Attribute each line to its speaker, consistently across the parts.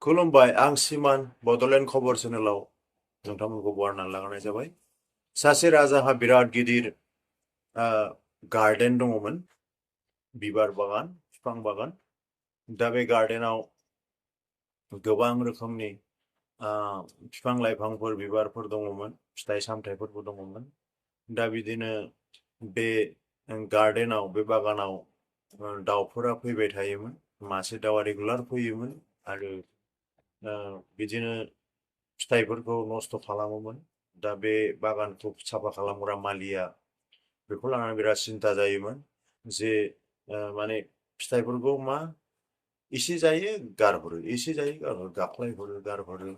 Speaker 1: खुलुमबाय आं सिमान बड'लेण्ड खबर चेनेलाव नोंथांमोनखौ बरायना लागायनाय जाबाय। सासे राजाहा बिराद गिदिर गार्डेन दङमोन, बिबार बागान, बिफां बागान। दा बे गार्डेनाव गोबां रोखोमनि बिफां लाइफांफोर, बिबारफोर दङमोन, फिथाइ सामथाइफोरबो दङमोन। दा बिदिनो बे गार्डेनाव, बे बागानाव दाउफोरा फैबाय थायोमोन। मासे दाउआ रेगुलार फैयोमोन आरो बिदिनो फिथाइफोरखौ नस्थ' खालामोमोन। दा बे बागानखौ साफा खालामग्रा मालिया बेखौ लानानै बिराद सिन्था जायोमोन जे माने फिथाइफोरखौ एसे जायो गारहरो, एसे जायो गारहरो, गाख्लायहरो, गारहरो,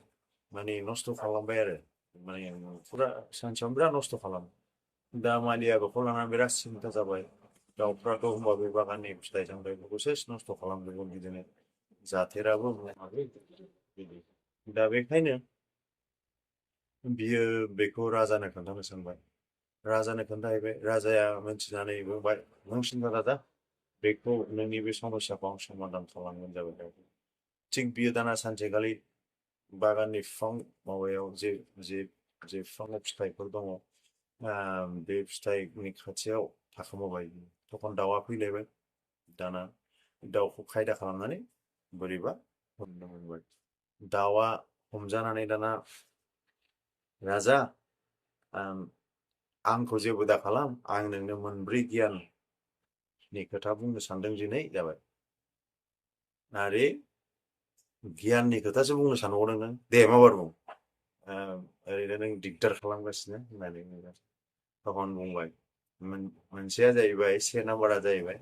Speaker 1: माने नस्थ' खालामबाय आरो माने फुरा सानसेयावनो बिराद नस्थ' खालामो। दा मालिया बेखौ लानानै बिराद सिन्था जाबाय। दाउफ्राथ' होमबा बे बागाननि फिथाइ सामथाइफोरखौ सेस नस्थ' खालामजोबगोन, बिदिनो जाथेराबो बिदि। दा बेखायनो बियो बेखौ राजानो खोन्थानो सानबाय। राजानो खोन्थाहैबाय। राजाया मिन्थिनानै बुंबाय, नों सिन्था दाजा, बेखौ नोंनि बे समस्याखौ आं समाधान खालामगोन जाबाय। थिग बियो दाना सानसेखालि बागाननि बिफां माबायाव जे जे जे बिफांआव फिथाइफोर दङ, बे फिथाइनि खाथियाव थाखोमाबाय। तखन दाउआ फैलायबाय। दाना दाउखौ खायदा खालामनानै बोरैबा हमनो मोनबाय। दाउआ हमजानानै दाना, राजा आंखौ जेबो दा खालाम, आं नोंनो मोनब्रै गियाननि खोथा बुंनो सानदों दिनै जाबाय। आरे गियाननि खोथासो बुंनो सानबावदों नों, दे माबार बुं, ओरैनो नों दिगदार खालामगासिनो होननानै तखन बुंबाय। मोनसेया जाहैबाय, से नाम्बारा जाहैबाय,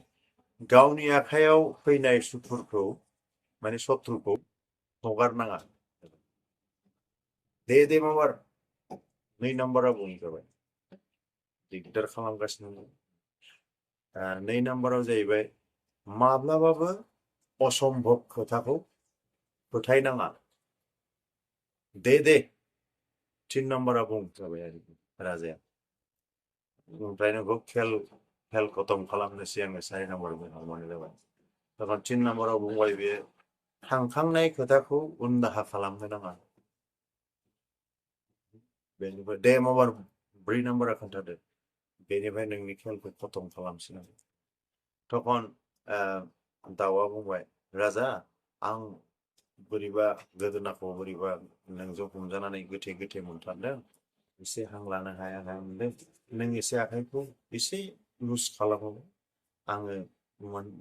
Speaker 1: गावनि आखायाव फैनाय सुथुरखौ माने शत्रुखौ हगारनाङा। दे माबार, 2 नाम्बारा बुं जाबाय, दिगदार खालामगासिनो। 2 नाम्बाराव जाहैबाय, माब्लाबाबो असम्भब खोथाखौ फोथायनाङा। दे 3 नाम्बारा बुं जाबाय आरो राजाया। ओमफ्राय नोंखौ खेल खतम खालामनोसै आङो 4 नाम्बार बुंहरबानो जाबाय। तखन 3 नाम्बाराव बुंबाय बेयो, थांखांनाय खोथाखौ उनदाहा खालामनो नाङा। बेनिफ्राय दे माबार 4 नाम्बारा खोन्थादो, बेनिफ्राय नोंनि खेलखौ खतम खालामसै आं। तखन दाउआ बुंबाय, राजा आं बोरैबा गोदोनाखौ बोरैबा नोंजों हमजानानै गोथे गोथे मोनथारदों, एसे हां लानो हाया हाया मोनदों। नों एसे आखाइखौ एसे लुज खालामोबा आङो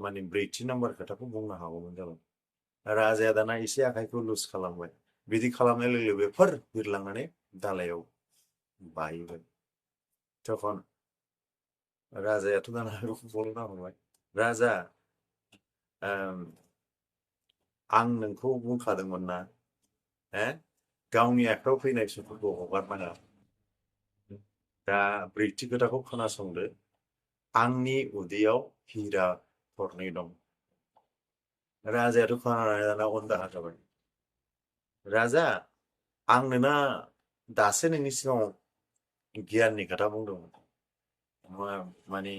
Speaker 1: माने 4थि नाम्बार खोथाखौ बुंनो हागौमोन जाबाय। राजाया दाना एसे आखाइखौ लुज खालामबाय। बिदि खालामनाय लोगो लोगो बे फोर बिरलांनानै दालायाव बाहैबाय। तखन राजायाथ' दाना बुंना हरबाय, राजा आं नोंखौ बुंखादोंमोन ना, गावनि आखायाव फैनाय सुथुरखौ हगारनाङा। दा 4थि खोथाखौ खोनासंदो, आंनि उदैयाव हिरा 2 दं। राजायाथ' खोनानानै दाना उनदाहा जाबाय। राजा आं नोंना दासो नोंनि सिगाङाव गियाननि खोथा बुंदोंमोन, माने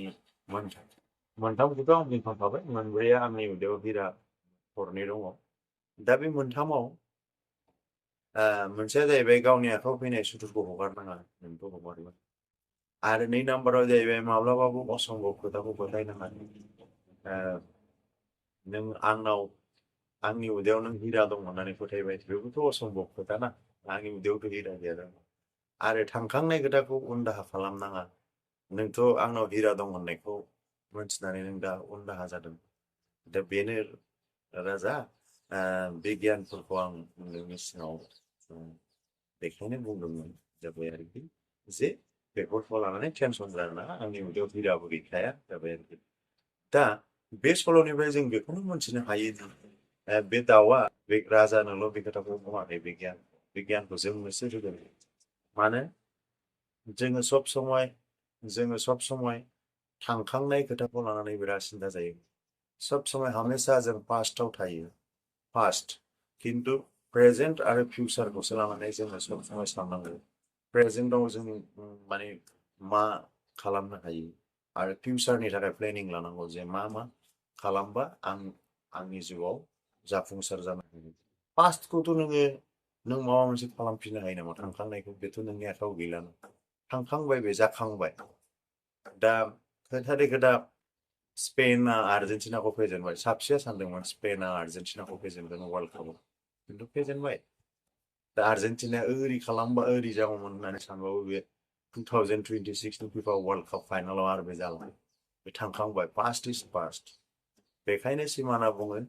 Speaker 1: मोनथामखौथ' आं बुंखांखाबाय, मोनब्रैया आंनि उदैयाव हिरा 2 दङ। दा बे मोनथामाव मोनसेया जाहैबाय गावनि आखायाव फैनाय सुथुरखौ हगारनाङा, नोंखौ हगारबाय। आरो 2 नाम्बाराव जाहैबाय, माब्लाबाबो असम्भब खोथाखौ फोथायनाङा। नों आंनि उदैयाव नों हिरा दं होननानै फोथायबाय, बेबोथ' असम्भब खोथा ना, आंनि उदैयावथ' हिरा गैया। आरो थांखांनाय खोथाखौ उनदाहा खालामनाङा, नोंथ' आंनाव हिरा दं होननायखौ मोनथिनानै नों दा उनदाहा जादों। दा बेनो राजा, बे गियानफोरखौ आं नोंनि सिगाङाव बेखायनो बुंदोंमोन जाबाय आरोखि, जे बेफोरखौ लानानै टेनसन जानो नाङा, आंनि उदैयाव हिराबो गैखाया जाबाय आरोखि। दा बे सल'निफ्राय जों बेखौनो मोनथिनो हायो दि बे दाउआ बे राजानोल' बे खोथाखौ बुङाखै, बे गियानखौ जोंनोसो होदों। मानो जोङो सब समय थांखांनाय खोथाखौ लानानै बिराद सिन्था जायो। सब समय हमेशा जों पास्टआव थायो, खिन्थु प्रेजेन्ट आरो फिउचारखौसो लानानै जोङो सब समय साननांगौ। प्रेजेन्टआव जों माने मा खालामनो हायो आरो फिउचारनि थाखाय प्लेनिं लानांगौ, जे मा खालामबा आंनि जिउआव जाफुंसार जानो हायो। पास्टखौथ' नों माबा मोनसे खालामफिननो हायो नामा? थांखांनायखौ बेथ' नोंनि आखायाव गैलाना। थांखांबाय बे जाखांबाय। दा खोथाथे खोथा स्पेनआ आर्जेन्टिनाखौ फेजेनबाय। साबसेया सानदोंमोन स्पेनआ आर्जेन्टिनाखौ फेजेनगोन वर्ल्ड कापआव। खिन्थु फेजेनबाय। दा आर्जेन्टिनाया ओरै खालामबा ओरै जागौमोन होननानै सानबाबो बे 2026 नि फिफा वर्ल्ड काप फाइनालाव आरो बे जाला। बे थांखांबाय। पास्ट इज पास्ट। बेखायनो सिमाना बुङो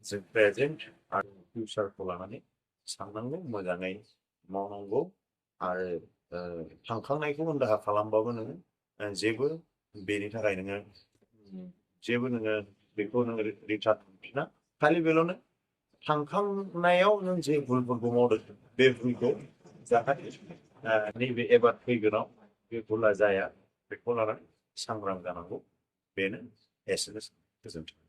Speaker 1: जों प्रेजेन्ट आरो फिउचारखौ लानानै साननांगौ, मोजाङै मावनांगौ आरो थांखांनायखौ उनदाहा खालामबाबो नोङो जेबो बेनि थाखाय नोङो जेबो बेखौ रिटार्न मोनफिना। खालि बेल'नो थांखांनायाव नों जे भुलफोरखौ मावदों बे भुलखौ जाहाथे नैबे एबार फैगोनाव बे भुला जाया बेखौ लानानै सांग्रां जानांगौ। बेनो एसेनोसै। गोजोन्थों।